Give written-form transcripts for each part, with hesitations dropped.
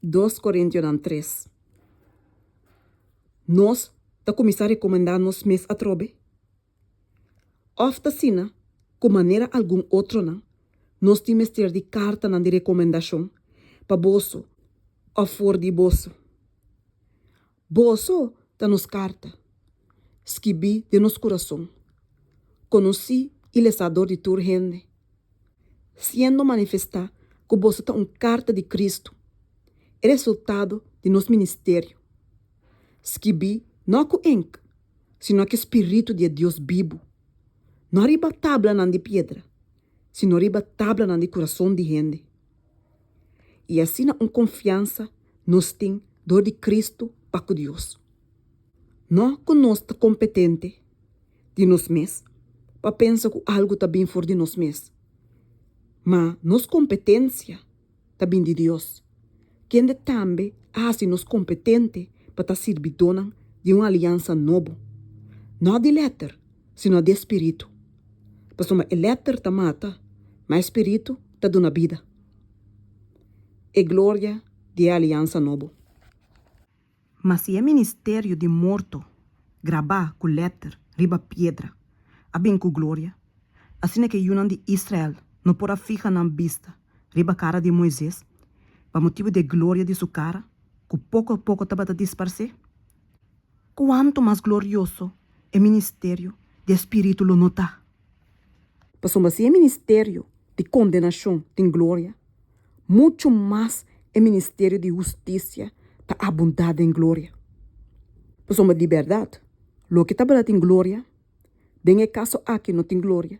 Dos Korintionan tres. Nos ta kuminsá rekomendá nos mes atrobe? Òf ta asina ku manera algun otronan, nos tin mester di kartanan di rekomendashon pa boso òf for di boso? Boso ta nos karta, skibí den nos kurason, konosí i lesá dor di tur hende, siendo manifestá ku boso ta un karta di Kristu, e resultado di nos ministerio, skibí no ku ink, sino ku e spiritu di e Dios bibu, no riba tablanan di piedra, sino riba tablanan di kurason di hende. I asina un konfiansa nos tin dor di Kristu pa ku Dios. No ku nos ta kompetente di nos mes pa pensa ku algu ta bin for di nos mes, ma nos kompetensia ta bin di Dios, kende tambe a hasi nos kompetente pa ta sirbidónan di un aliansa nobo, no di lèter, sino di e spiritu. Pasobra e lèter ta mata, ma e spiritu ta duna bida. E gloria di e aliansa nobo. Ma si e ministerio di morto grabá ku lèter riba piedra a bin ku gloria, asina ku e yunan di Israel no por a fiha nan bista riba kara di Moises pa motibu di e gloria di su kara ku poko poko tabata disparsé, kuantu mas glorioso e ministerio di e spiritu lo no ta? Pasobra si e ministerio di kondenashon tin gloria, muchu mas e ministerio di hustisia ta abundá den gloria. Pasobra di bèrdat, loke tabata tin gloria, den e kaso aki no tin gloria,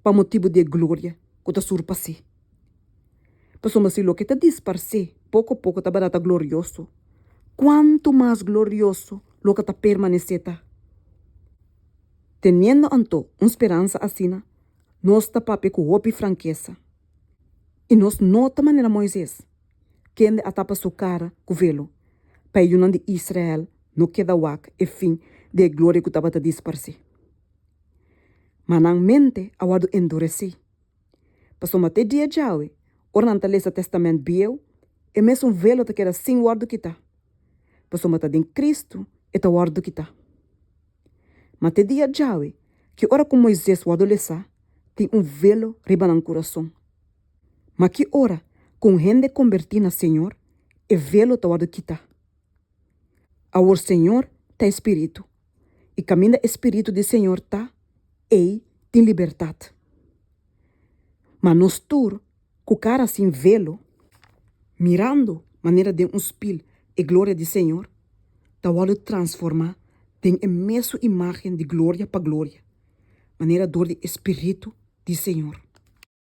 pa motibu di e gloria ku ta surpas'é. Pasobra si loke ta disparsé poko poko tabata ta glorioso, kuantu mas glorioso loke ta permanesé ta! Teniendo anto un speransa asina, nos ta papia ku hopi frankesa. I nos no ta manera Moises, kende a tapa su kara ku velo, pa e yunan di Israel no keda wak e fin di e gloria ku tabata disparsé. Ma nan mente a wòrdu enduresí. Pasobra te dia djawe, ora nan ta lesa Tèstamènt Bieu, e mesun velo ta keda sin wòrdu kitá, pasobra ta den Kristu e ta wòrdu kitá. Ma te dia djawe, ki ora ku Moises wòrdu lesá, tin un velo riba nan kurason. Ma ki ora ku un hende kombertí na Señor, e velo ta wòrdu kitá. Awor Señor ta e Spiritu, i kaminda e Spiritu di Señor ta, ei tin libertat. Ma nos tur, ku kara sin velo, mirando manera den un spil e gloria di Señor, ta wòrdu transformá den e mesun imágen di gloria pa gloria, manera dor di e Spiritu di Señor.